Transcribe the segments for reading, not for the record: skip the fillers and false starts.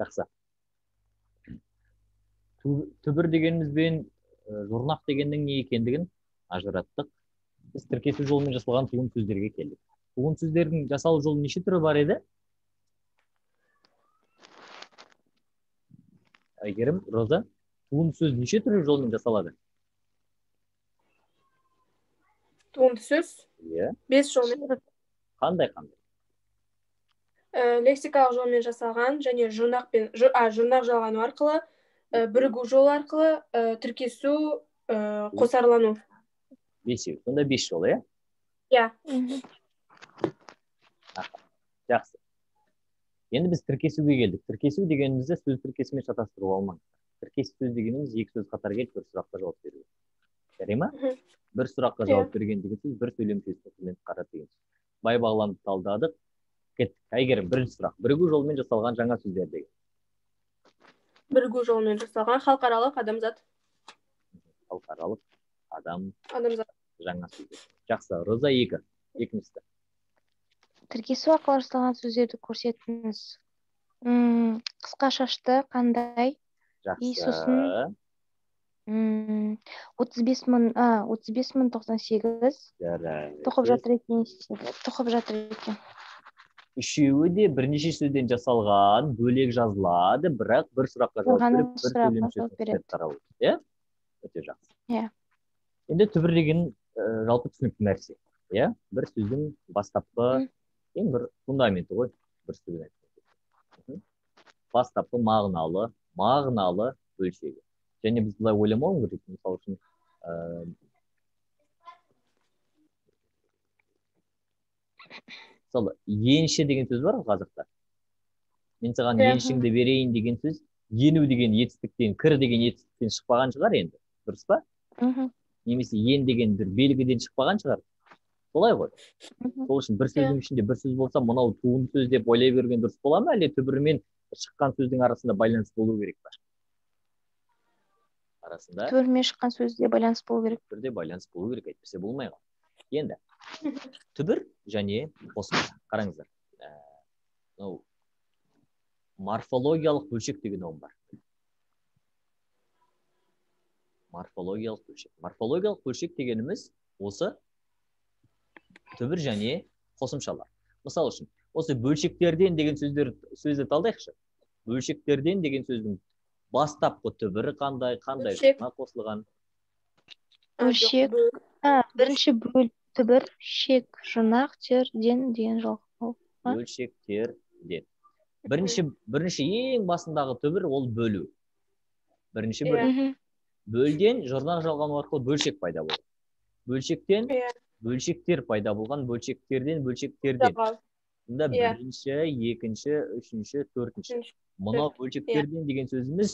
Жақсы. Түбір дегенімізбен жұрнақ дегеннің не екендігін ажыраттық. Біз тіркесу жолымен жасалған туын сөздерге келдік. Туын сөздердің жасалу жолы неше түрі бар еді? Әйгерім, Роза, туын сөз неше түрлі жолмен жасалады? Туынды сөз? Иә. 5 жолмен. Қандай-қандай? Лексикалық жолмен жасалған және жұрнақпен, жұрнақ жалғану арқылы, бірігу жолы арқылы, тіркесу, қосарлану. 5. Сонда 5 жол, иә? Иә. Жақсы. Енді біз тіркесуге келдік. Тіркесу дегенімізді сөз тіркесімен шатастырып алмаңыз. Тіркес сөз дегеніміз екі сөз қатар келіп бір сұраққа жауап беру. Жарай ма? Бір сұраққа жауап берген деген сөз бір сөйлем сөзін қарап деген сөз. Бай бағланды талдадық. Кеттік. Әйгерім, бірінші сұрақ. Бірігу жолымен жасалған жаңа сөздер деген. Бірігу жолымен жасалған халықаралық адамзат. Халықаралық адамзат жаңа сөздер. Жақсы. Роза 2. Екіншісі. Тіркесу арқылы жасалған сөздерді көрсетіңіз. Қысқа шашты қандай? Жақсы. Сосын 35 098. Жарайды. Тоқып жатыр екен. Тоқып жатыр екен. Үшеуі де бірнеше сөзден жасалған, бөлек жазылады, бірақ бір сұраққа жауап беріп, бір сөйлем сөз таралады. Иә? Өте жақсы. Иә. Енді түбір деген жалпы түсінікті нәрсе. Иә? Бір сөздің бастапқы ең бір фундаменті ғой, бір сөзбен айтқанда. Бастапқы мағыналы бөлшегі. Және біз былай ойламауымыз керек, мысалы үшін, мысалы, енші деген сөз бар ғой қазақта. Мен саған еншіңді берейін деген сөз, ену деген етістіктен, кір деген етістіктен шықпаған шығар енді, дұрыс па? Немесе ен деген бір белгіден шықпаған шығар. Солай ғой. Сол үшін бір сөздің ішінде бір сөз болса, мынау туынды сөз деп ойлай берген дұрыс бола ма, әлде түбірімен шыққан сөздің арасында байланыс болу керек па? Арасында түбірмен шыққан сөзде байланыс болу керек. Бірде байланыс болу керек, әйтпесе болмай қалады. Енді түбір және қосымша. Қараңыздар. Мынау морфологиялық бөлшек деген ұғым бар. Морфологиялық бөлшек. Морфологиялық бөлшек дегеніміз осы түбір және қосымшалар. Мысал үшін, осы бөлшектерден деген сөзді талдайықшы. Бөлшектерден деген сөздің бастапқы түбірі қандай, қандай жұрнақ қосылған? Бөлшек. Бірінші бөл түбір, шек, жұрнақ, тер, ден деген жалғау. Бөлшектерден. Бірінші ең басындағы түбір ол бөлу. Бірінші бөлу. Бөлден жұрнақ жалғану арқылы бөлшек пайда болды. Бөлшектен бөлшектер пайда болған, бөлшектерден бөлшектерден. Сонда бірінші, екінші, үшінші, төртінші. Мынау бөлшектерден деген сөзіміз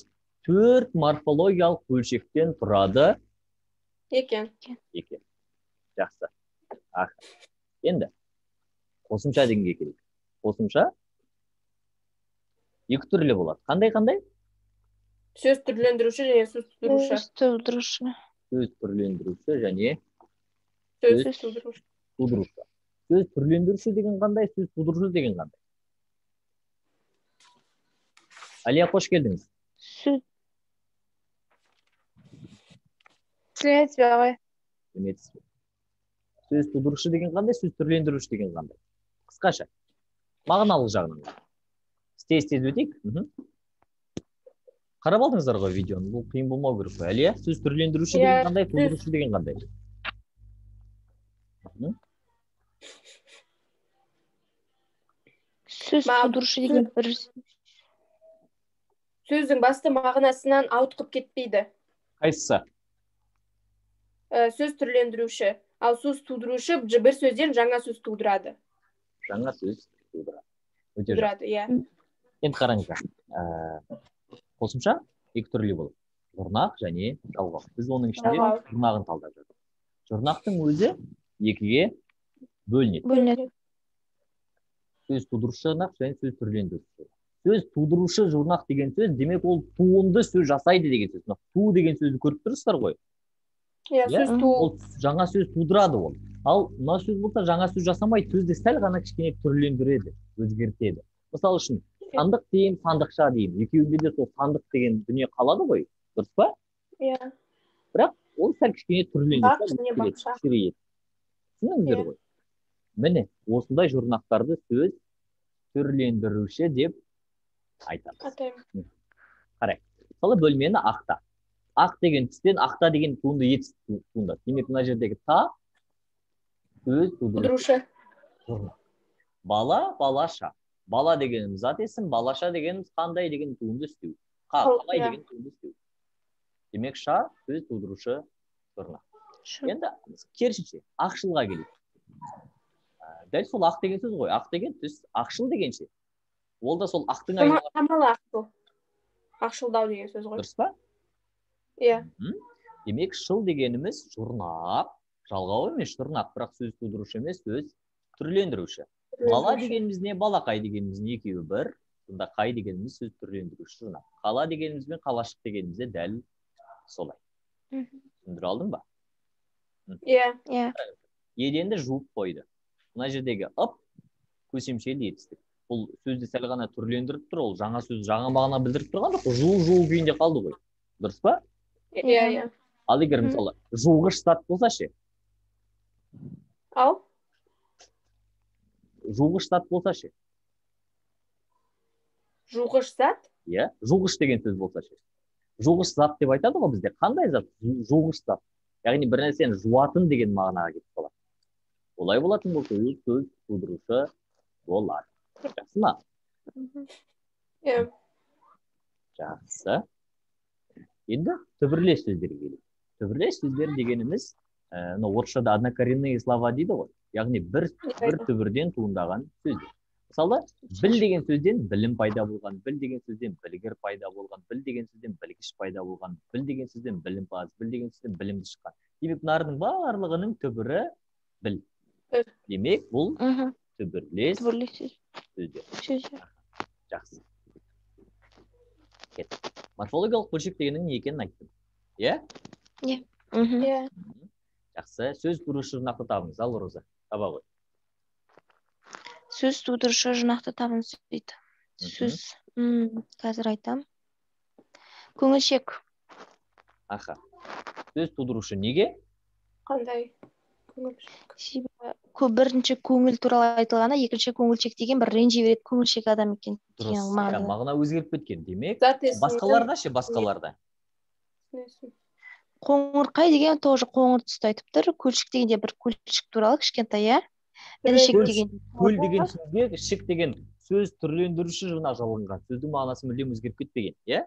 4 морфологиялық бөлшектен тұрады. Екен. Екен. Жақсы. Енді қосымша дегенге келейік. Қосымша екі түрлі болады. Қандай-қандай? Сөз түрлендіруші және сөз тудырушы. Сөз тудырушы. Сөз түрлендіруші және сөз тудырушы. Тудырушы. Сөз түрлендіруші деген қандай, сөз тудырушы деген қандай? Әлия, қош келдіңіз. Сәлеметсіз бе, ағай? Сәлеметсіз бе. Сөз тудырушы деген қандай, сөз түрлендіруші деген қандай? Қысқаша. Мағыналық жағынан. Тез-тез өтейік. Қарап алдыңыздар ғой видеоны, бұл қиын болмау керек қой. Әлия, сөз түрлендіруші деген қандай, тудырушы деген қандай? Сөз тудырушы деген бір сөздің басты мағынасынан ауытқып кетпейді. Қайсысы? Сөз түрлендіруші. Ал сөз тудырушы бір сөзден жаңа сөз тудырады. Жаңа сөз тудырады. Тудырады, иә. Енді қараңыздар. Қосымша екі түрлі болады. Жұрнақ және жалғау. Біз оның ішінде жұрнағын талдап жатырмыз. Жұрнақтың өзі екіге бөлінеді. Бөлінеді. Сөз тудырушы жұрнақ және сөз түрлендіруші. Сөз тудырушы жұрнақ деген сөз, демек ол туынды сөз жасайды деген сөз. Мына ту деген сөзді көріп тұрсыздар ғой. Иә, сөз ту. Ол жаңа сөз тудырады ол. Ал мына сөз болса жаңа сөз жасамайды, сөзді сәл ғана кішкене түрлендіреді, өзгертеді. Мысал үшін, Сандық деймін, сандықша деймін. Екеуінде де сол сандық деген дүние қалады ғой, дұрыс па? Иә. Бірақ ол сәл кішкене түрленеді, кішірейеді. Түсіндіңіздер ғой? Міне, осындай жұрнақтарды сөз түрлендіруші деп айтамыз. Атаймыз. Қарайық. Мысалы, бөлмені ақта. Ақ деген түстен ақта деген туынды етістік туындады. Демек, мына жердегі та сөз тудырушы. Бала, балаша. Бала дегеніміз зат есім, балаша дегеніміз қандай деген туынды үстеу. Қалай деген туынды үстеу. Демек, ша сөз тудырушы жұрнақ. Енді керісінше, ақшылға келейік. Дәл сол ақ деген сөз ғой. Ақ деген түс, ақшыл дегенше. Ол да сол ақтың айналасы. Шамалы ақшыл. Ақшылдау деген сөз ғой. Дұрыс па? Иә. Демек, шыл дегеніміз жұрнақ, жалғау емес, жұрнақ, бірақ сөз тудырушы емес, сөз түрлендіруші. Бала дегеніміз не, балақай дегеніміз не, екеуі бір. Сонда қай дегеніміз сөз түрлендіруші жұрнақ. Қала дегеніміз бен қалашық дегеніміз де дәл солай. Түсіндіре алдым ба? Иә. Иә. Еденді жуып қойды. Мына жердегі ып көсемшелі етістік. Бұл сөзді сәл ғана түрлендіріп тұр, ол жаңа сөз, жаңа мағына білдіріп тұрған жоқ, жуу күйінде қалды ғой. Дұрыс па? Иә, иә. Ал егер мысалы жуғыш зат болса ше? Ал? Жуғыш зат болса ше? Жуғыш зат? Иә, жуғыш деген сөз болса ше? Жуғыш зат деп айтады ғой бізде. Қандай зат? Жуғыш зат. Яғни бір нәрсені жуатын деген мағынаға кетіп қалады. Олай болатын болса, сөз тудырушы болады. Жақсы ма? Иә. Жақсы. Енді түбірлес сөздерге келейік. Түбірлес сөздер дегеніміз, орысшада однокоренные слова дейді ғой. Яғни бір түбірден туындаған сөздер. Мысалы, біл деген сөзден білім пайда болған, біл деген сөзден білгір пайда болған, біл деген сөзден білгіш пайда болған, біл деген сөзден білімпаз, біл деген сөзден білімді шыққан. Демек, мыналардың барлығының түбірі біл. Демек, бұл түбірлес сөздер. Жақсы. Кеттік. Морфологиялық бөлшек дегеннің не екенін айттым. Иә? Иә. Иә. Жақсы. Сөз тудырушы жұрнақты табыңыз. Ал, Роза, таба ғой. Сөз тудырушы жұрнақты табыңыз дейді. Сөз, қазір айтам. Көңілшек. Аха. Сөз тудырушы неге? Қандай көңілшек? Себебі бірінші көңіл туралы айтылғанда, екінші көңілшек деген бір ренжи береді көңілшек адам екен. Дұрыс. Мағына өзгеріп кеткен. Демек, басқаларда ше, басқаларда. Қоңырқай деген тоже қоңыр түсті айтып тұр. Көлшік деген де бір көлшік туралы кішкентай, иә? Іншек деген. Көл деген сөзге шік деген сөз түрлендіруші жұрнақ жалғанған. Сөздің мағынасы мүлдем өзгеріп кетпеген, иә?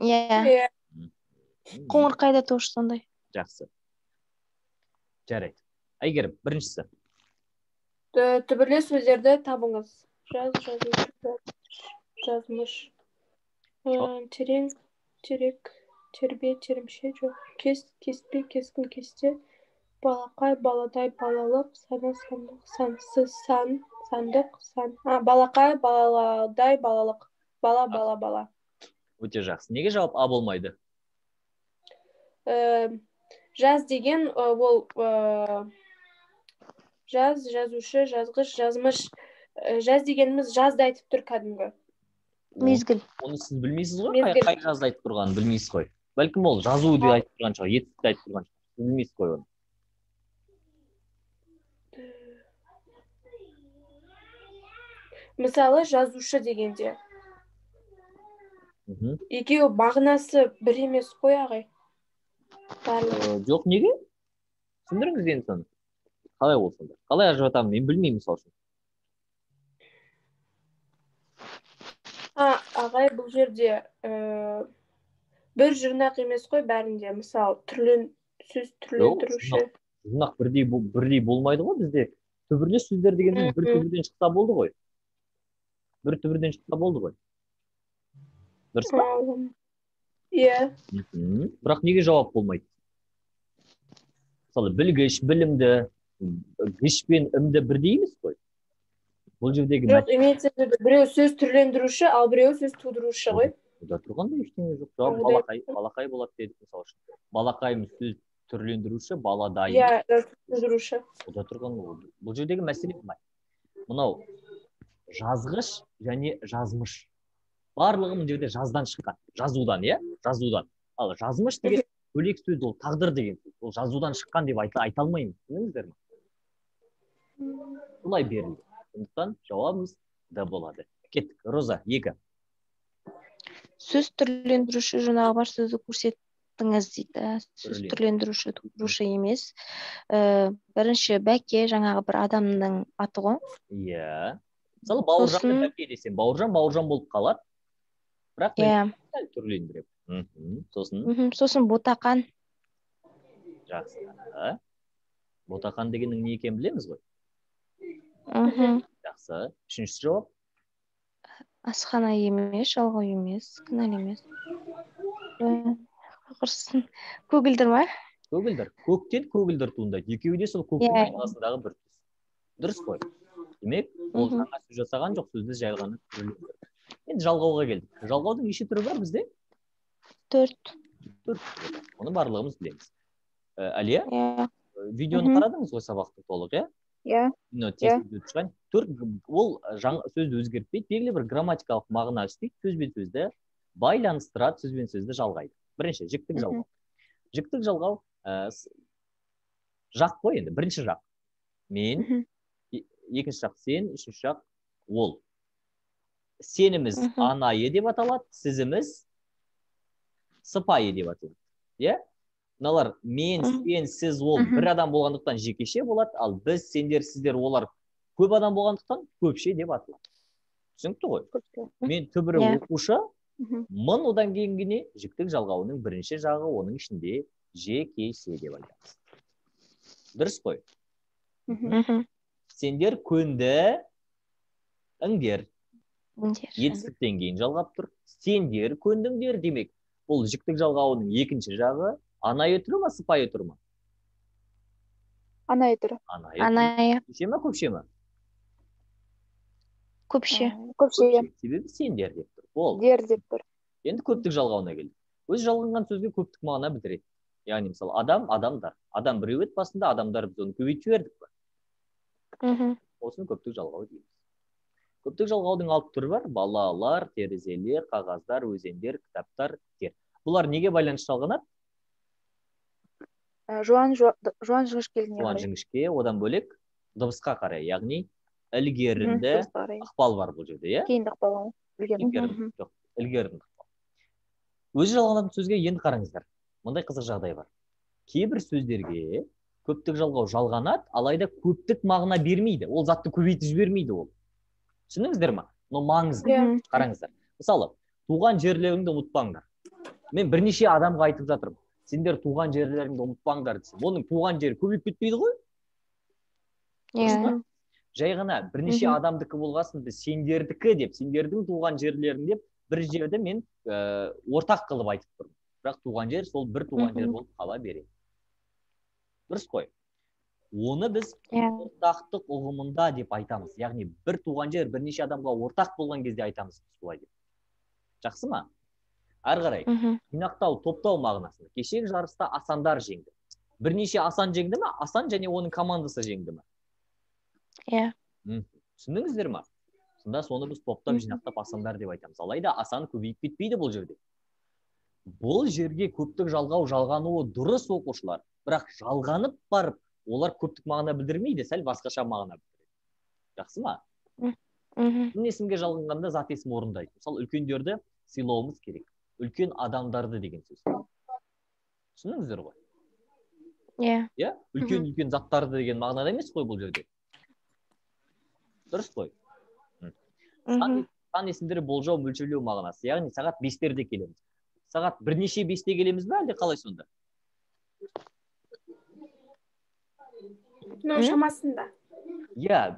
Иә. Қоңырқай да тоже сондай. Жақсы. Жарайды. Әйгерім, біріншісі. Түбірлес сөздерді табыңыз. Жаз, жазушы, жазмыш. Терең, терек, тербе, терімше, жоқ. Кес, кеспе, кескін, кесте. Балақай, баладай, балалық, сана, сандық, сансыз, сан, сандық, сан. Балақай, баладай, балалық. Бала, бала, бала. Өте жақсы. Неге жауап А болмайды? Жаз деген ол жаз, жазушы, жазғыш, жазмыш. Жаз дегеніміз жазды айтып тұр кәдімгі. Мезгіл. Оны сіз білмейсіз ғой, қай жазды айтып тұрғанын білмейсіз ғой. Бәлкім ол жазуды айтып тұрған шығар, етістікті айтып тұрған шығар. Сіз білмейсіз ғой оны. Мысалы, жазушы дегенде. Екеуі мағынасы бір емес қой, ағай. Жоқ, неге? Түсіндіріңіз енді соны. Қалай ол сонда? Қалай ажыратамын? Мен білмеймін, мысалы үшін. Ағай, бұл жерде бір жұрнақ емес қой бәрінде. Мысалы, сөз түрлендіруші. Жұрнақ бірдей болмайды ғой бізде. Түбірлес сөздер дегенде бір түбірден шықса болды ғой. Бір түбірден шықса болды ғой. Дұрыс па? Иә. Бірақ неге жауап болмайды? Мысалы, білгіш, білімді, гіш пен імді бірдей емес қой. Бұл жердегі жоқ, имеется в виду, біреу сөз түрлендіруші, ал біреу сөз тудырушы ғой. Бұда тұрғанда ештеңе жоқ. Жауап балақай, балақай болады дедік, мысалы үшін. Балақайымыз сөз түрлендіруші, баладайым. Иә, тудырушы. Бұда тұрған бұл жердегі мәселе мынау. Мынау Жазғыш және жазмыш. Барлығы мына жерде жаздан шыққан. Жазудан, иә? Жазудан. Ал жазмыш деген бөлек сөз, ол тағдыр деген сөз. Ол жазудан шыққан деп айта алмаймыз. Түсіндіңіздер ме? Солай берілді. Сондықтан жауабымыз Д болады. Кеттік. Роза, 2. Сөз түрлендіруші жұрнағы бар сөзді көрсеттіңіз дейді. Сөз түрлендіруші, тудырушы емес. Бірінші Бәке жаңағы бір адамның аты ғой. Иә. Мысалы Бауыржанды Бәке десем, Бауыржан Бауыржан болып қалады. Бірақ мен сәл түрлендіремін. Сосын? Сосын Ботақан. Жақсы. Ботақан дегеннің не екенін білеміз ғой? Жақсы. Үшінші жауап? Асхана емес, жалғау емес, кінәлі емес. Құрсын. Көгілдір ма? Көгілдір. Көктен көгілдір туындайды. Екеуі де сол көктің айналасындағы бір түс. Дұрыс қой. Демек, ол жаңа сөз жасаған жоқ, сөзді жай ғана түрлендірді. Енді жалғауға келдік. Жалғаудың неше түрі бар бізде? 4. 4 түрі бар. Оны барлығымыз білеміз. Әлия, видеоны қарадыңыз ғой сабақты толық, иә? Иә. Иә. 4 ол сөзді өзгертпейді, белгілі бір грамматикалық мағына үстейді, сөз бен сөзді байланыстырады, сөз бен сөзді жалғайды. Бірінші, жіктік жалғау. Жіктік жалғау жақ қой енді, бірінші жақ. Мен, екінші жақ сен, үшінші жақ ол. Сеніміз анайы деп аталады, сізіміз сыпайы деп аталады. Иә? Мыналар мен, сен, сіз, ол бір адам болғандықтан жекеше болады, ал біз, сендер, сіздер, олар көп адам болғандықтан көпше деп аталады. Түсінікті ғой? Мен түбірі оқушы, мың, одан кейінгіне жіктік жалғауының бірінші жағы, оның ішінде жекеше деп айтамыз. Дұрыс қой? Сендер көнді іңдер. Етістіктен кейін жалғап тұр. Сендер көндіңдер демек. Бұл жіктік жалғауының екінші жағы. Анайы түрі ма, сыпайы түрі ма? Анайы түрі. Анайы. Көпше ме, көпше ме? Көпше. Көпше. Себебі сендер деп тұр. Ол. Дер деп тұр. Енді көптік жалғауына келдік. Өз жалғанған сөзге көптік мағына білдіреді. Яғни, мысалы, адам, адамдар. Адам біреу еді басында, адамдар біз оны көбейтіп жібердік пе? Осыны көптік жалғау дейміз. Көптік жалғаудың 6 түрі бар. Балалар, терезелер, қағаздар, өзендер, кітаптар, тер. Бұлар неге байланысты жалғанады? Жуан жіңішкелігіне қарай. Жуан жіңішке, одан бөлек дыбысқа қарай, яғни ілгерінді ықпал бар бұл жерде, иә? Кейінді ықпал. Жоқ, ілгерінді ықпал. Өзі жалғанатын сөзге енді қараңыздар. Мындай қызық жағдай бар. Кейбір сөздерге көптік жалғау жалғанады, алайда көптік мағына бермейді. Ол затты көбейтіп жібермейді ол. Түсіндіңіздер ме? Но маңызды. Қараңыздар. Мысалы, туған жерлеріңді ұмытпаңдар. Мен бірнеше адамға айтып жатырмын. Сендер туған жерлеріңді ұмытпаңдар десем. Оның туған жері көбейіп кетпейді ғой? Иә. Жай ғана бірнеше адамдікі болғасын біз сендердікі деп, сендердің туған жерлерің деп бір жерді мен ортақ қылып айтып тұрмын. Бірақ туған жер сол бір туған жер болып қала береді. Дұрыс қой? Оны біз ортақтық ұғымында деп айтамыз. Яғни бір туған жер бірнеше адамға ортақ болған кезде айтамыз солай деп. Жақсы ма? Әрі қарай, жинақтау, топтау мағынасында. Кешегі жарыста Асандар жеңді. Бірнеше Асан жеңді ме? Асан және оның командасы жеңді ме? Иә. Түсіндіңіздер ме? Сонда соны біз топтап, жинақтап Асандар деп айтамыз. Алайда Асан көбейіп кетпейді бұл жерде. Бұл жерге көптік жалғау жалғануы дұрыс оқушылар. Бірақ жалғанып барып, олар көптік мағына білдірмейді, сәл басқаша мағына білдіреді. Жақсы ма? Сын есімге жалғанғанда зат есім орындайды. Мысалы, үлкендерді сыйлауымыз керек. Үлкен адамдарды деген сөз. Түсіндіңіздер ғой? Иә. Иә? Үлкен-үлкен заттарды деген мағынада емес қой бұл жерде. Дұрыс қой? Сан есімдері болжау, мөлшерлеу мағынасы. Яғни сағат 5-терде келеміз. Сағат бірнеше 5-те келеміз бе, әлде қалай сонда? Ну, шамасында. Иә.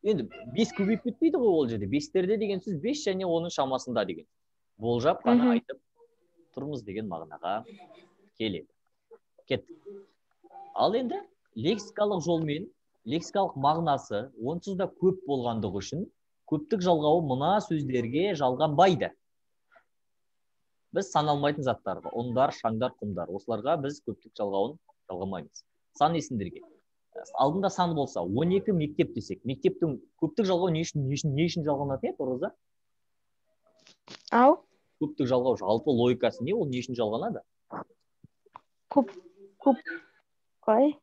Енді 5 көбейіп кетпейді ғой ол жерде. 5-терде деген сөз 5 және оның шамасында деген. Болжап қана айтып тұрмыз деген мағынаға келеді. Кеттік. Ал енді лексикалық жолмен, лексикалық мағынасы онсыз да көп болғандығы үшін көптік жалғауы мына сөздерге жалғанбайды. Біз саналмайтын заттарға, ұндар, шаңдар, құмдар, осыларға біз көптік жалғауын жалғамаймыз. Сан есімдерге. Алдында сан болса, 12 мектеп десек, мектептің көптік жалғау не үшін жалғанатын еді, Роза? Ау? Көптік жалғау жалпы логикасы не, ол не үшін жалғанады? Көп, қалай?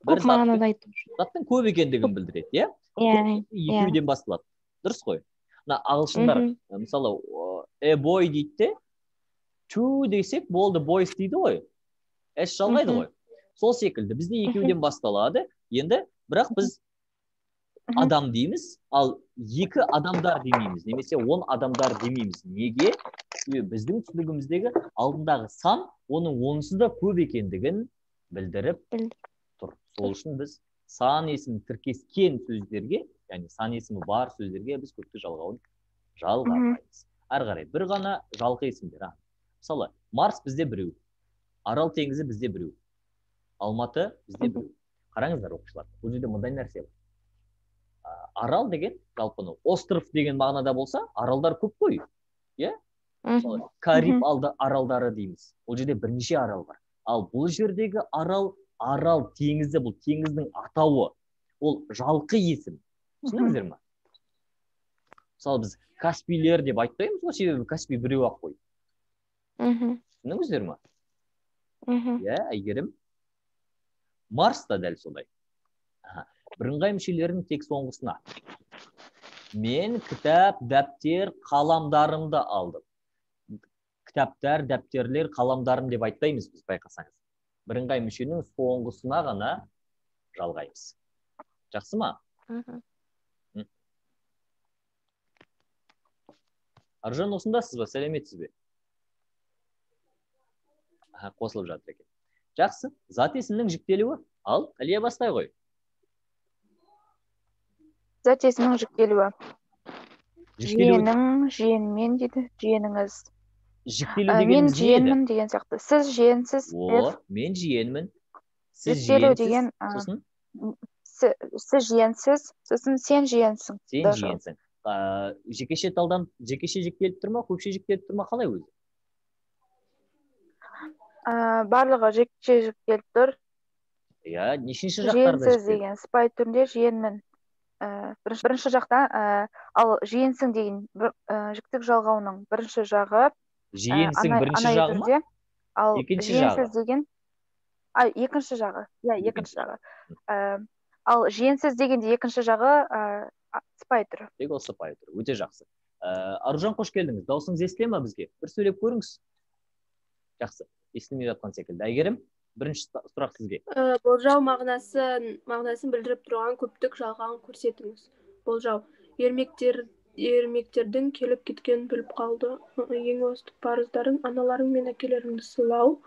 Көп мағынада айту. Заттың көп екендігін білдіреді, иә? Иә. Екеуден басталады. Дұрыс қой? Мына ағылшындар, мысалы, a boy дейді де, two десек болды, boys дейді ғой. S жалғайды ғой. Сол секілді бізде екеуден басталады. Енді бірақ біз адам дейміз, ал екі адамдар демейміз, немесе 10 адамдар демейміз. Неге? Себебі біздің түсінігіміздегі алдындағы сан оның онсыз да көп екендігін білдіріп тұр. Сол үшін біз сан есімі тіркескен сөздерге, яғни сан есімі бар сөздерге біз көптік жалғауын жалғамаймыз. Әрі қарай бір ғана жалқы есімдер. Мысалы, Марс бізде біреу, Арал теңізі бізде біреу, Алматы бізде біреу. Қараңыздар, оқушылар, бұл жерде мындай нәрсе бар. Арал деген жалпы остров деген мағынада болса, аралдар көп қой. Иә? Мысалы, Кариб аралдары дейміз. Ол жерде бірнеше арал бар. Ал бұл жердегі арал, Арал теңізі, бұл теңіздің атауы. Ол жалқы есім. Түсіндіңіздер ме? Мысалы, біз Каспийлер деп айтпаймыз ғой, себебі Каспий біреу ақ қой. Түсіндіңіздер ме? Иә, Әйгерім. Марс та дәл солай. Бірыңғай мүшелерінің тек соңғысына. Мен кітап, дәптер, қаламдарымды алдым. Кітаптар, дәптерлер, қаламдарым деп айтпаймыз біз, байқасаңыз. Бірыңғай мүшенің соңғысына ғана жалғаймыз. Жақсы ма? Аржан, осындасыз ба? Сәлеметсіз бе? Қосылып жатыр екен. Жақсы. Зат есімнің жіктелуі. Ал, Әлия бастай ғой. Зат есімнің жіктелуі. Жиенің, жиенмен дейді, жиеніңіз. Жіктелу дегеніміз не еді? Мен жиенмін деген сияқты. Сіз жиенсіз. О, мен жиенмін. Сіз жиенсіз. Сосын? Сіз жиенсіз, сосын сен жиенсің. Сен жиенсің. Жекеше талдан, жекеше жіктеліп тұр ма, көпше жіктеліп тұр ма, қалай өзі? Барлығы жекеше жіктеліп тұр. Иә, нешінші жақтарда жиенсіз деген сыпайы түрінде жиенмін. Бірінші жақта, ал жиенсің деген жіктік жалғауының бірінші жағы. Жиенсің бірінші жағы ма? Ал екінші жағы. Жиенсіз деген екінші жағы. Иә, екінші жағы. Ал жиенсіз дегенде екінші жағы сыпайы түрі. Тек ол сыпайы түрі. Өте жақсы. Аружан, қош келдіңіз. Дауысыңыз естіле ме бізге? Бір сөйлеп көріңіз. Жақсы. Естілмей жатқан секілді. Әйгерім, бірінші сұрақ сізге. Болжау мағынасын білдіріп тұрған көптік жалғауын көрсетіңіз. Болжау. Ермектердің келіп кеткенін біліп қалды. Ең басты парыздарың аналарың мен әкелеріңді сыйлау.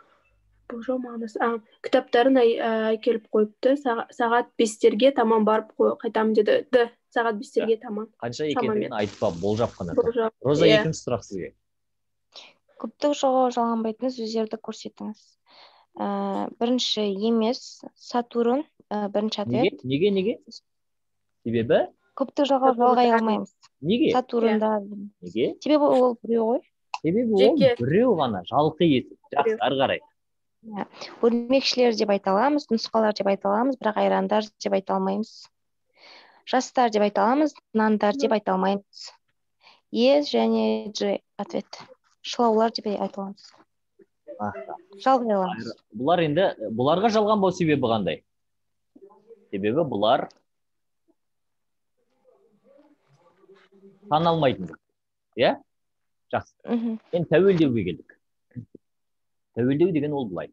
Болжау мағынасы. Кітаптарын әкеліп қойыпты. Сағат 5-терге таман барып қайтамын деді. Д. Сағат 5-терге таман. Қанша екендігін айтпа, болжап қана. Роза, екінші сұрақ сізге. Көптік жалғау жалғанбайтын сөздерді көрсетіңіз. Бірінші емес, Сатурн, бірінші ответ. Неге? Себебі? Көптік жалғау жалғай алмаймыз. Неге? Сатурнда. Неге? Себебі ол біреу ғой. Себебі ол біреу ғана, жалқы есім. Жақсы, ары қарай. Өрмекшілер деп айта аламыз, нұсқалар деп айта аламыз, бірақ айрандар деп айта алмаймыз. Жастар деп айта аламыз, нандар деп айта алмаймыз. Е және Ж ответ. Шылаулар деп айта аламыз. Жалғай аламыз. Бұлар енді, бұларға жалғанбау себебі қандай? Себебі бұлар таналмайтын. Иә? Жақсы. Енді тәуелдеуге келдік. Тәуелдеу деген ол былай.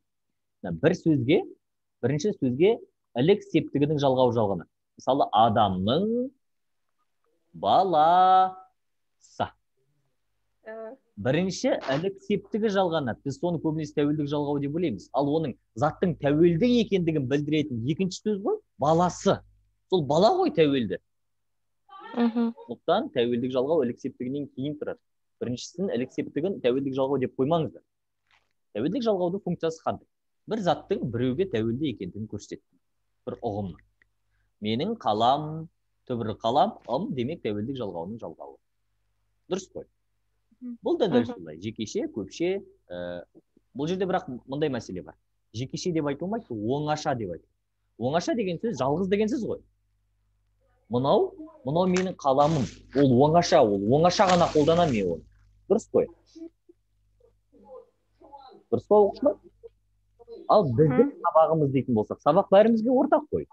Бір сөзге, бірінші сөзге ілік септігінің жалғауы жалғанады. Мысалы, адамның баласы. Бірінші ілік септігі жалғанады. Біз соны көбінесе тәуелдік жалғау деп ойлаймыз. Ал оның заттың тәуелді екендігін білдіретін екінші сөз ғой, баласы. Сол бала ғой тәуелді. Сондықтан тәуелдік жалғау ілік септігінен кейін тұрады. Біріншісін ілік септігін тәуелдік жалғау деп қоймаңыздар. Тәуелдік жалғаудың функциясы қандай? Бір заттың біреуге тәуелді екендігін көрсетеді. Бір ұғымның. Менің қалам, түбір қалам, ым демек тәуелдік жалғауының жалғауы. Дұрыс қой. Бұл да дәл солай. Жекеше, көпше, бұл жерде бірақ мындай мәселе бар. Жекеше деп айтылмайды, оңаша деп айтылады. Оңаша деген сөз жалғыз деген сөз ғой. Мынау менің қаламым. Ол оңаша, ол оңаша ғана қолданамын мен оны. Дұрыс қой? Дұрыс па, оқушылар? Ал біздің сабағымыз дейтін болсақ, сабақ бәрімізге ортақ қой.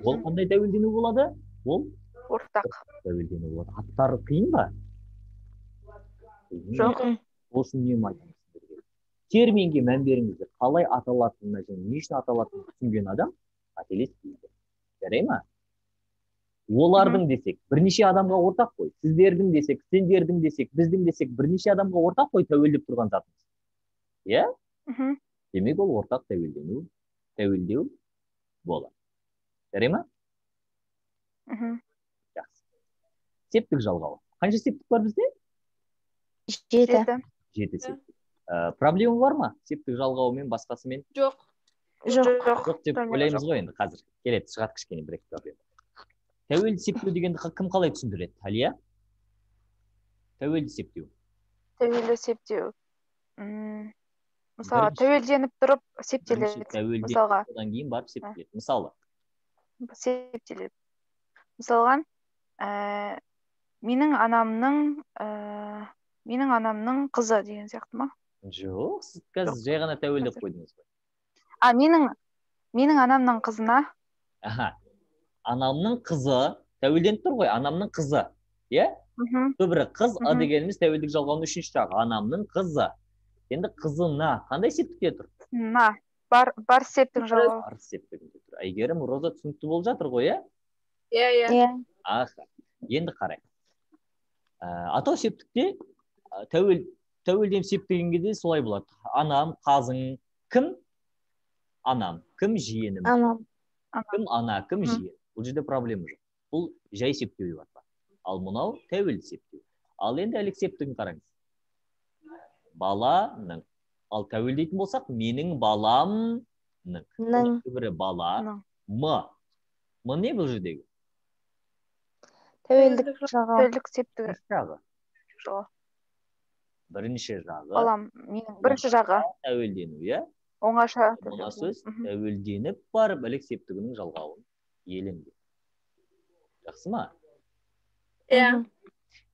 Ол қандай тәуелдену болады? Ол ортақ тәуелдену болады. Аттары қиын ба? Жоқ. Ол үшін үнемі айтамын сіздерге. Терминге мән беріңіздер. Қалай аталатынына және не үшін аталатынын түсінген адам қателеспейді. Жарай ма? Олардың десек, бірнеше адамға ортақ қой. Сіздердің десек, сендердің десек, біздің десек, бірнеше адамға ортақ қой тәуелдеп тұрған затымыз. Иә? Демек, ол ортақ тәуелдеу болады. Жарай ма? Жақсы. Септік жалғауы. Қанша септік бар бізде? 7. 7 септік. Проблема бар ма? Септік жалғауымен, басқасымен? Жоқ. Жоқ деп ойлаймыз ғой енді қазір. Келеді, шығады кішкене бір екі проблема. Тәуелді септеу дегенді кім қалай түсіндіреді? Әлия? Тәуелді септеу. Тәуелді септеу. Мысалға, тәуелденіп тұрып септеледі. Мысалға. Одан кейін барып септеледі. Мысалы. Септеледі. Мысалға, менің анамның қызы деген сияқты ма? Жоқ, сіз қазір жай ғана тәуелдеп қойдыңыз ғой. А, менің анамның қызына? Аха. Анамның қызы, тәуелденіп тұр ғой, анамның қызы. Иә? Түбірі қыз, а дегеніміз тәуелдік жалғауының үшінші жағы. Анамның қызы. Енді қызына қандай септікте тұр? На, бар септік жалғау. Бар септігінде тұр. Әйгерім, Роза, түсінікті болып жатыр ғой, иә? Иә, иә. Аха. Енді қарайық. Атау септікте тәуелденіп септеген кезде солай болады. Анам, қазың, кім? Анам, кім жиенім? Анам. Кім ана, кім жиен? Бұл жерде проблема жоқ. Бұл жай септеу деп аталады. Ал мынау тәуелді септеу. Ал енді ілік септігін қараңыз. Баланың. Ал тәуелдейтін болсақ, менің баламның. Түбірі бала, м. М не бұл жердегі? Тәуелдік жағы. Тәуелдік септігі. Жағы. Бірінші жағы. Балам, менің бірінші жағы. Тәуелдену, иә? Оңаша. Мына сөз тәуелденіп барып ілік септігінің жалғауын иеленген. Жақсы ма? Иә.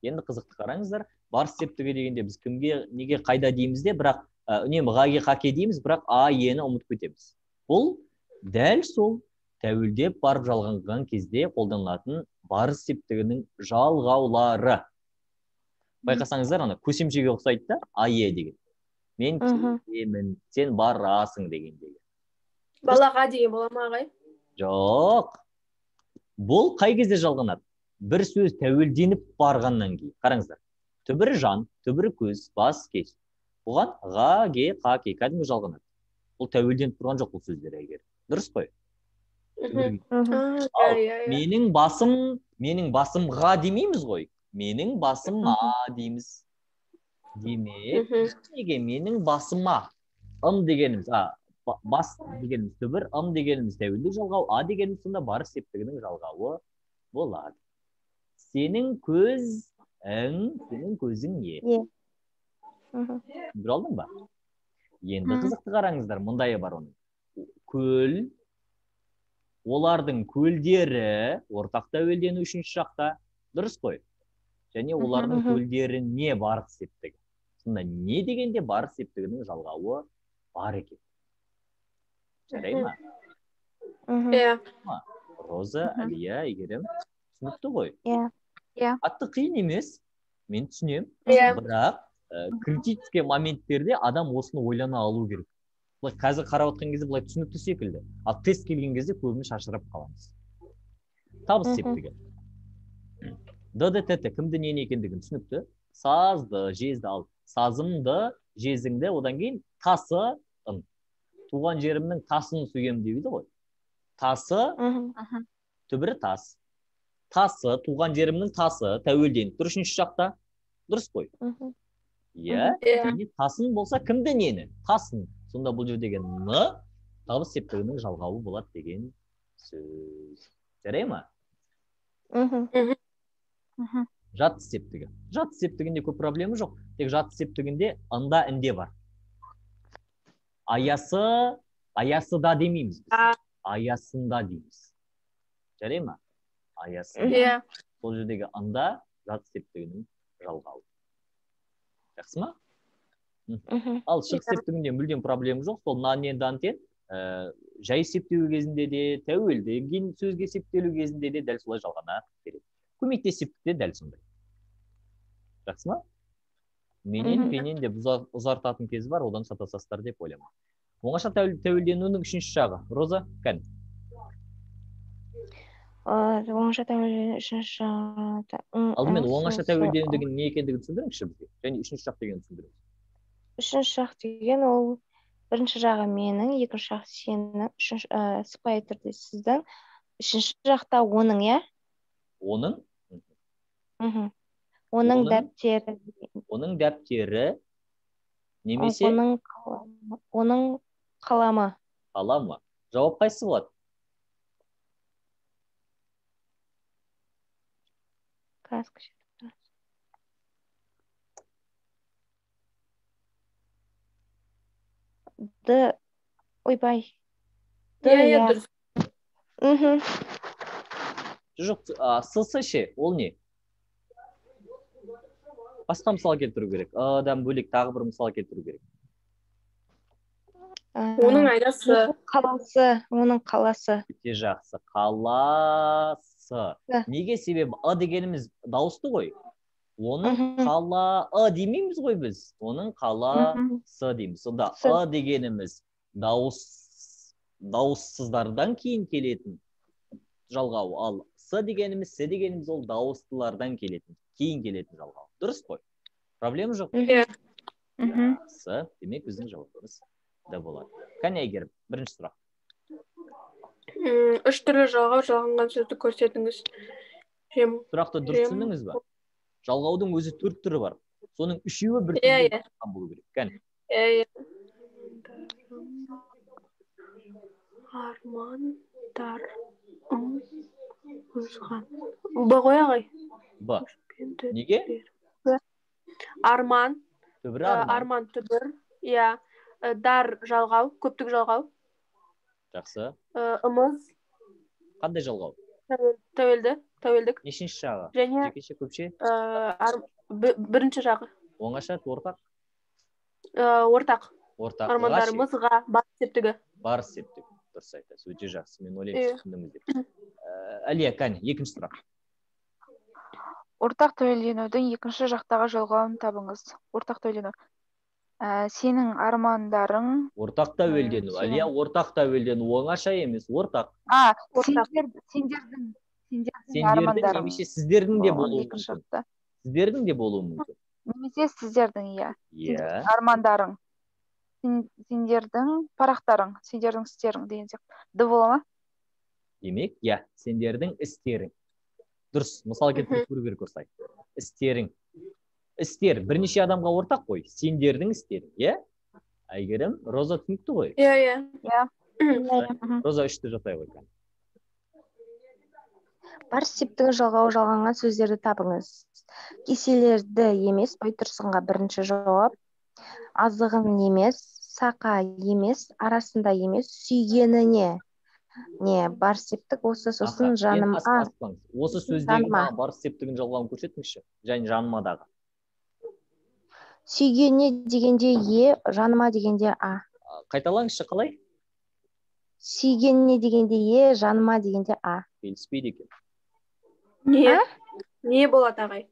Енді қызықты қараңыздар. Барыс септігі дегенде біз кімге, неге, қайда дейміз де, бірақ үнемі ғаге, қаке дейміз, бірақ а, ені ұмытып кетеміз. Бұл дәл сол тәуелдеп барып жалғанған кезде қолданылатын барыс септігінің жалғаулары. Байқасаңыздар, ана көсемшеге ұқсайды да, а, е деген. Мен келемін, сен барасың дегендегі. Балаға деген бола ма, ағай? Жоқ. Бұл қай кезде жалғанады? Бір сөз тәуелденіп барғаннан кейін. Қараңыздар. Түбірі жан, түбірі көз, бас, кеш. Бұған ға, ге, қа, ке кәдімгі жалғанады. Бұл тәуелденіп тұрған жоқ бұл сөздер егер. Дұрыс қой? Ал менің басым, менің басымға демейміз ғой. Менің басыма дейміз. Демек, неге менің басыма? Ым дегеніміз, бас дегеніміз түбір, ым дегеніміз тәуелдік жалғау, а дегеніміз сонда барыс септігінің жалғауы болады. Сенің көзің, сенің көзің не? Түсіндіре алдың ба? Енді қызықты қараңыздар, мұндайы бар оның. Көл, олардың көлдері ортақ тәуелдену үшінші жақта, дұрыс қой? Және олардың көлдеріне барыс септігі. Сонда не дегенде барыс септігінің жалғауы бар екен. Жарай ма? Иә. Роза, Әлия, Әйгерім, түсінікті ғой? Иә. Иә. Қатты қиын емес, мен түсінемін. Иә. Бірақ критический моменттерде адам осыны ойлана алу керек. Былай қазір қарап отқан кезде былай түсінікті секілді. Ал тест келген кезде көбіміз шашырап қаламыз. Табыс септігі. ДДТТ кімді нені екендігін түсінікті. Сазды, жезді ал. Сазымды, жезіңді, одан кейін тасы, ым. Туған жерімнің тасын сүйем дейді ғой. Тасы, түбірі тас. Тасы, туған жерімнің тасы, тәуелденіп тұр үшінші жақта. Дұрыс қой? Иә. Және тасын болса кімді нені? Тасын. Сонда бұл жердегі н табыс септігінің жалғауы болады деген сөз. Жарай ма? Жатыс септігі. Жатыс септігінде көп проблема жоқ. Тек жатыс септігінде ында інде бар. Аясы Аясы да демейміз біз. Аясында дейміз. Жарай ма? Аясында. Иә. Сол жердегі ында зат септігінің жалғауы. Жақсы ма? Ал шығыс септігінде мүлдем проблема жоқ. Сол нан мен дан тен жай септеу кезінде де, тәуелденген сөзге септелу кезінде де дәл солай жалғана береді. Көмектес септікте дәл сондай. Жақсы ма? Менен, пенен деп ұзартатын кез бар, одан шатасасыздар деп ойламаймын. Оңаша тәуелденуінің үшінші жағы. Роза, кән. Оңаша тәуелдену үшінші жағы. Алдымен оңаша тәуелдену деген не екендігін түсіндіріңізші бізге. Және үшінші жақ дегенді түсіндіріңіз. Үшінші жақ деген ол бірінші жағы менің, екінші жақ сенің, үшінші сыпайы түрде сіздің, үшінші жақта оның, иә? Оның? Оның дәптері. Оның дәптері немесе оның қаламы. Қаламы. Жауап қайсысы болады? Д. Ойбай. Д, иә, дұрыс. Жоқ, с ше, ол не? Басқа мысал келтіру керек. Дан бөлек тағы бір мысал келтіру керек. Оның айнасы. Қаласы, оның қаласы. Өте жақсы. Қаласы. Неге? Себебі ы дегеніміз дауысты ғой. Оның қала ы демейміз ғой біз. Оның қаласы дейміз. Сонда ы дегеніміз дауыссыздардан кейін келетін жалғау. Ал с дегеніміз, с дегеніміз ол дауыстылардан келетін, кейін келетін жалғау. Дұрыс қой? Проблема жоқ. С, демек біздің жауабымыз да болады. Кәне, Әйгерім, бірінші сұрақ. Үш түрлі жалғау жалғанған сөзді көрсетіңіз. Сұрақты дұрыс түсіндіңіз ба? Жалғаудың өзі төрт түрі бар. Соның үшеуі бір түрде болу керек. Кәне. Армандар озған. Б ғой ағай. Б. Неге? Арман. Түбір арман. Арман түбір. Иә. Дар жалғау, көптік жалғау. Жақсы. Ымыз. Қандай жалғау? Тәуелді, тәуелдік. Нешінші жағы? Және жекеше, көпше? Бірінші жағы. Оңаша, ортақ? Ортақ. Ортақ. Армандарымызға барыс септігі. Барыс септігі. Дұрыс айтасыз. Өте жақсы. Мен ойлаймын, түсіндіңіз деп. Әлия, кәне, екінші сұрақ. Ортақ тәуелденудің екінші жақтағы жалғауын табыңыз. Ортақ тәуелдену. Сенің армандарың. Ортақ тәуелдену. Әлия, ортақ тәуелдену оңаша емес, ортақ. Сендердің армандарың. Немесе сіздердің де болуы мүмкін. Сіздердің де болуы мүмкін. Немесе сіздердің, иә. Иә. Армандарың. Сендердің парақтарың, сендердің істерің деген сияқты. Д бола ма? Демек, иә, сендердің істерің. Дұрыс, мысал келтіріп көру керек осылай. Істерің. Істер бірнеше адамға ортақ қой. Сендердің істерің, иә? Әйгерім, Роза түсінікті ғой? Иә, иә. Иә. Роза үшті жасай ғой. Барыс септігі жалғауы жалғанған сөздерді табыңыз. Кеселерді емес, Байтұрсынға бірінші жауап. Азығын емес, сақа емес, арасында емес, сүйгеніне. Не, барыс септік осы, сосын жаныма. Осы сөздегі барыс септігін жалғауын көрсетіңізші, және жанымадағы. Сүйгеніне дегенде е, жаныма дегенде а. Қайталаңызшы қалай? Сүйгеніне дегенде е, жаныма дегенде а. Келіспейді екен. Не? Не болады ағай?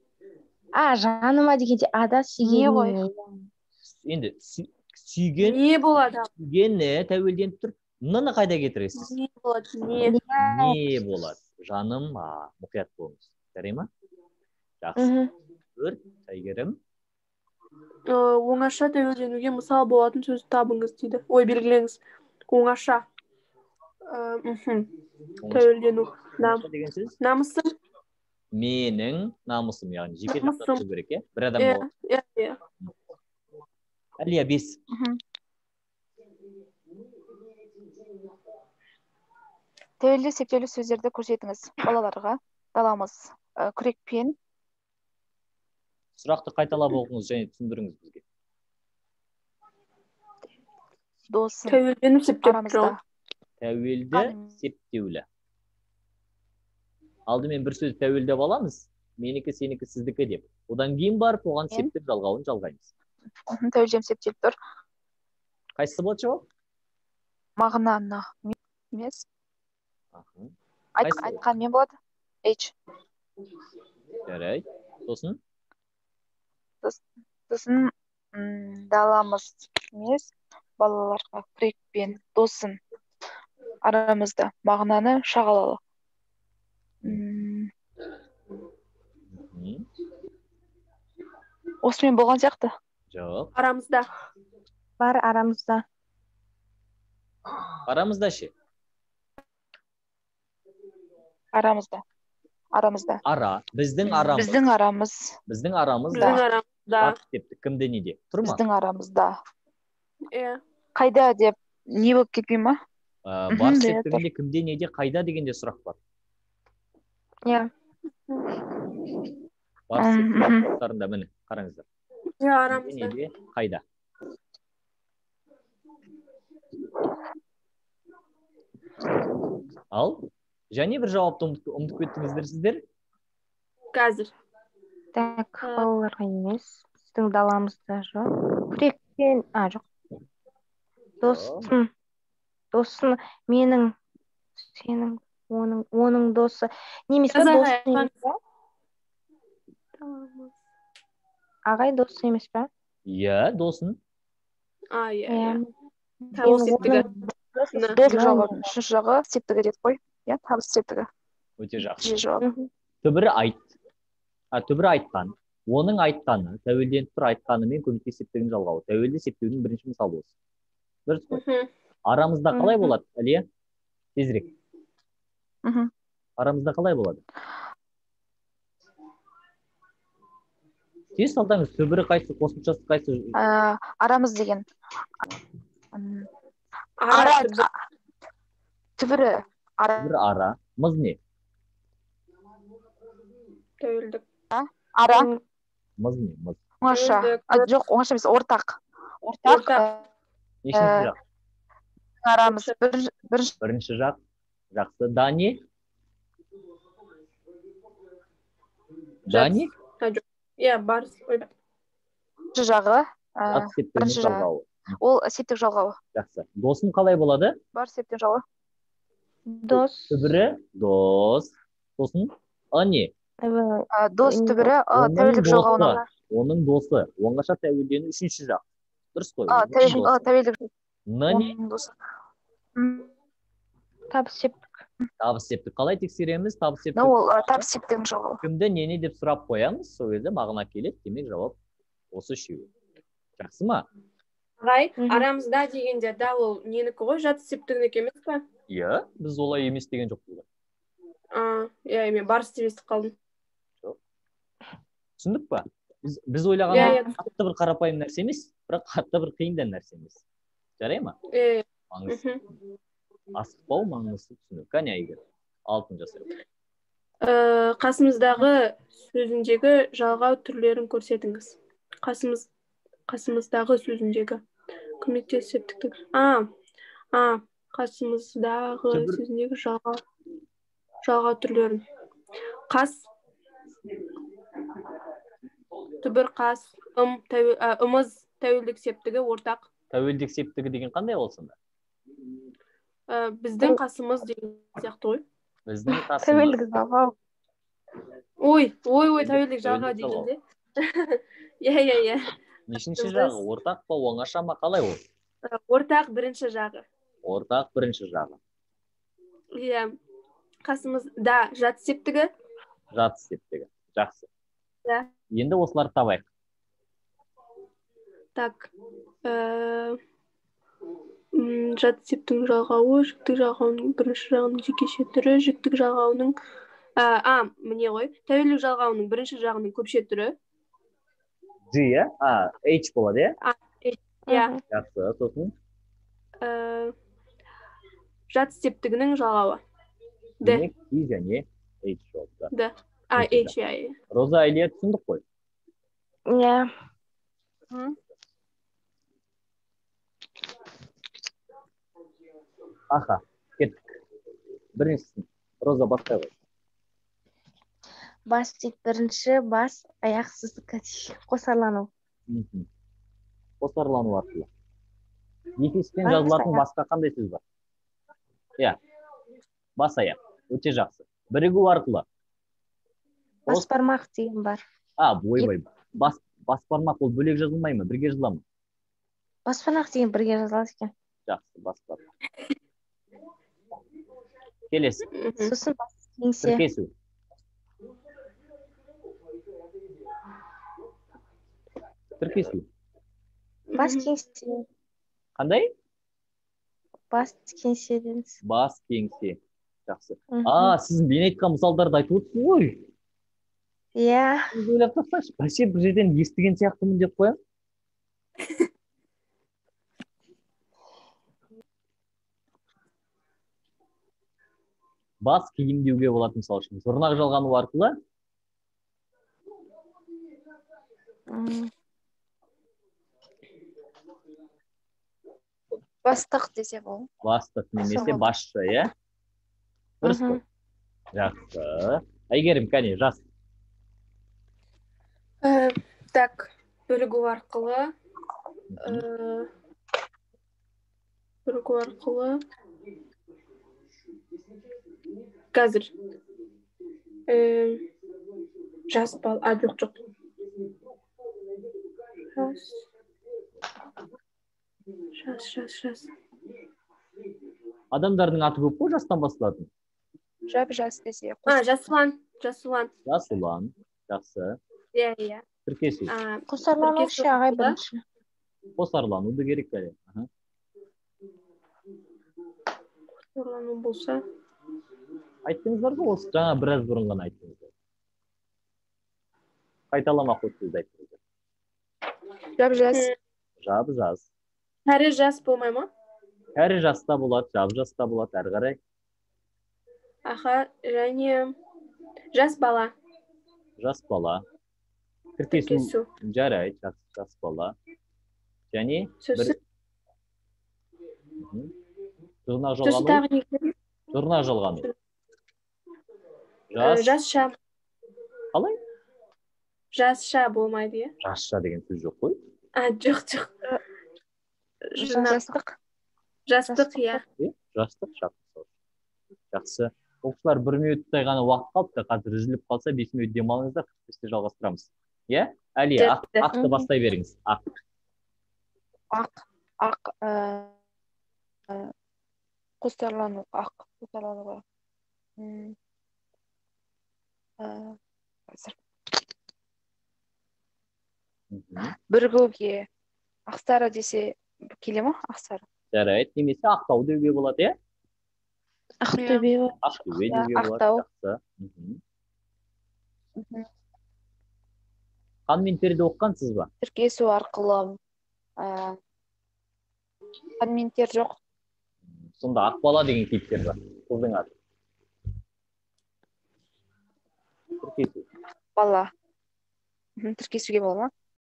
А, жаныма дегенде а да, сүйгеніне. Енді сүйген. Не болады? Сүйгені тәуелденіп тұр. Ны-ны қайда кетіресіз? Не болады? Не. Не болады? Жаныма. Мұқият болыңыз. Жарай ма? Жақсы. Төрт, Әйгерім. Оңаша тәуелденуге мысал болатын сөзді табыңыз дейді. Ой, белгілеңіз. Оңаша. Тәуелдену. Деген сөз? Намысым. Менің намысым, яғни жеке жақтан тұру керек, иә? Бір адам болады. Иә, иә. Әлия, 5. Тәуелді септеулі сөздерді көрсетіңіз. Балаларға даламыз күрекпен. Сұрақты қайталап оқыңыз және түсіндіріңіз бізге. Досым. Тәуелденіп септеп тұр. Арамызда. Тәуелді септеулі. Алдымен бір сөз тәуелдеп аламыз. Менікі, сенікі, сіздікі деп. Одан кейін барып оған септеп жалғауын жалғаймыз. Тәуелденіп септеліп тұр. Қайсысы болады жауап? Мағынаны емес. Айтқан мен болады. H. Жарайды. Сосын? Сосын даламыз емес, балаларға күрекпен досын арамызда мағынаны шағалалы. Осымен болған сияқты. Жоқ. Арамызда. Бар арамызда. Арамызда ше? Арамызда. Арамызда. Ара. Біздің арамыз. Біздің арамыз. Біздің арамызда. Біздің арамызда. Септік кімде неде? Тұр ма? Біздің арамызда. Иә. Қайда деп не болып кетпей ма? Бар септігінде кімде неде қайда дегенде сұрақ бар. Иә. Бар септігінің міне қараңыздар. Иә, арамызда. Неде, қайда? Ал, және бір жауапты ұмытып кеттіңіздер сіздер? Қазір. Так, балаларға емес. Біздің даламызда жоқ. Күрекпен, жоқ. Досым. Досым менің, сенің, оның досы. Немесе досы емес пе? Ағай досы емес пе? Иә, досын. Иә. Табыс септігі. Дос жауабы. Үшінші жағы септігі дедік қой. Иә, табыс септігі. Өте жақсы. Түбірі айт. Түбірі айтқан. Оның айтқаны, тәуелденіп тұр айтқанымен көмектес септігін жалғауы. Тәуелді септеудің бірінші мысалы осы. Дұрыс қой. Арамызда қалай болады, Әлия? Тезірек. Арамызда қалай болады? Тез салдаңыз, түбірі қайсы, қосымшасы қайсы? Арамыз деген. Ара. Түбірі. Ара. Түбірі ара. Мыз не? Тәуелдік. Ара. Мыз не? Мыз. Оңаша. Жоқ, оңаша емес, ортақ. Ортақ. Нешінші жақ? Арамыз. Бірінші жақ. Жақсы. Дани? Дани? Иә, бар. Бірінші жағы. Бірінші жағы. Ол септік жалғауы. Жақсы. Досым қалай болады? Бар септік жалғауы. Дос. Түбірі дос. Сосын ы не? Дос түбірі тәуелдік жалғауына. Оның досы. Оңаша тәуелдену үшінші жақ. Дұрыс қой. Тәуелдік. Ны не? Табыс септік. Табыс септік. Қалай тексереміз? Табыс септік. Ол табыс септігінің жалғауы. Кімді нені деп сұрап қоямыз, сол кезде мағына келеді, демек жауап осы үшеуі. Жақсы ма? Ағай, арамызда дегенде да ол ненікі ғой, жатыс септігінікі емес па? Иә, біз олай емес деген жоқпыз ғой. Иә, мен барыс деп естіп қалдым. Жоқ. Түсіндік па? Біз ойлаған қатты бір қарапайым нәрсе емес, бірақ қатты бір қиын да нәрсе емес. Жарай ма? Иә. Маңызды. Асықпау маңызды түсіну. Кәне, Әйгерім, алтын жасайық. Қасымыздағы сөзіндегі жалғау түрлерін көрсетіңіз. Қасымыздағы сөзіндегі көмектес септіктің. Қасымыздағы сөзіндегі жалғау түрлерін. Қас, түбір қас, ым, ымыз, тәуелдік септігі, ортақ. Тәуелдік септігі деген қандай ол сонда? Біздің қасымыз деген сияқты ғой. Біздің қасымыз. Тәуелдік жалғау. Ой, тәуелдік жалғау дегенде. Иә. Нешінші жағы? Ортақ па, оңаша ма, қалай ол? Ортақ бірінші жағы. Ортақ бірінші жағы. Иә. Қасымызда жатыс септігі. Жатыс септігі. Жақсы. Да. Енді осыларды табайық. Так. Жатыс септігінің жалғауы, жіктік жалғауының бірінші жағының жекеше түрі, жіктік жалғауының міне ғой, тәуелдік жалғауының бірінші жағының көпше түрі. G, иә? H болады, иә? Иә. Жақсы, сосын? Жатыс септігінің жалғауы. Д. Демек, И және H жауапты. Д. H, иә. Роза, Әлия, түсіндік қой? Иә. Аха, кеттік. Біріншісін. Роза бастай ғой. Бас дейді, бірінші бас аяқ сөздік қосарлану. Қосарлану арқылы. Дефиспен жазылатын басқа қандай сөз бар? Иә. Бас аяқ. Өте жақсы. Бірігу арқылы. Бас бармақ деген бар. А, ойбай. Бас бармақ ол бөлек жазылмай ма? Бірге жазыла ма? Бас бармақ деген бірге жазылады екен. Жақсы, бас бармақ. Келесі. Сосын бас кеңсе. Тіркесу. Тіркесу. Бас кеңсе. Қандай? Бас кеңсе дедіңіз. Бас кеңсе. Жақсы. А, сіз мен айтқан мысалдарды айтып отырсыз ғой. Иә. Ойлап тапсаңшы, бәсе бір жерден естіген сияқтымын деп қоямын. Бас киім деуге болады, мысалы үшін. Жұрнақ жалғану арқылы. Бастық десе бол. Бастық немесе басшы, иә? Дұрыс қой. Жақсы. Әйгерім, кәне, жас. Так, бірігу арқылы. Бірігу арқылы. Қазір. Жас бал. А, жоқ, жоқ. Жас. Жас, жас, жас. Адамдардың аты көп қой жастан басталатын. Жап жас десе. А, Жасұлан. Жасұлан. Жасұлан. Жақсы. Иә, иә. Тіркесу. Қосарлану ше, ағай, бірінші. Қосарлану да керек әлі. Қосарлану болса. Айттыңыздар ғой, осы жаңа біраз бұрын ғана айттыңыздар. Қайталама қой сөзді айттыңыздар. Жап жас. Жап жас. Кәрі жас болмай ма? Кәрі жас та болады, жап жас та болады, әрі қарай. Аха, және жас бала. Жас бала. Тіркесу. Жарайды, жас бала. Және бір жұрнақ жалғану. Жұрнақ жалғану. Жас. Жасша. Қалай? Жасша болмайды, иә? Жасша деген сөз жоқ қой. А, жоқ, жоқ. Жастық. Жастық, иә. Жастық, жақсы. Жақсы. Оқушылар, 1 минуттай ғана уақыт қалыпты. Қазір үзіліп қалса 5 минут демалыңыздар, 45-те жалғастырамыз. Иә? Әлия, ақты бастай беріңіз. Ақ. Ақ, ақ, қосарлану, ақ, қосарлануға. Бірігуге. Ақсары десе келе ма? Ақсары. Жарайды, немесе Ақтау деуге болады, иә? Ақтөбе. Ақтөбе деуге болады. Ақтау. Жақсы. Қан мен терді оқығансыз ба? Тіркесу арқылы. Қан мен тер жоқ. Сонда Ақбала деген кейіпкер бар. Қыздың аты. Тіркесу. Бала. Тіркесуге бола ма?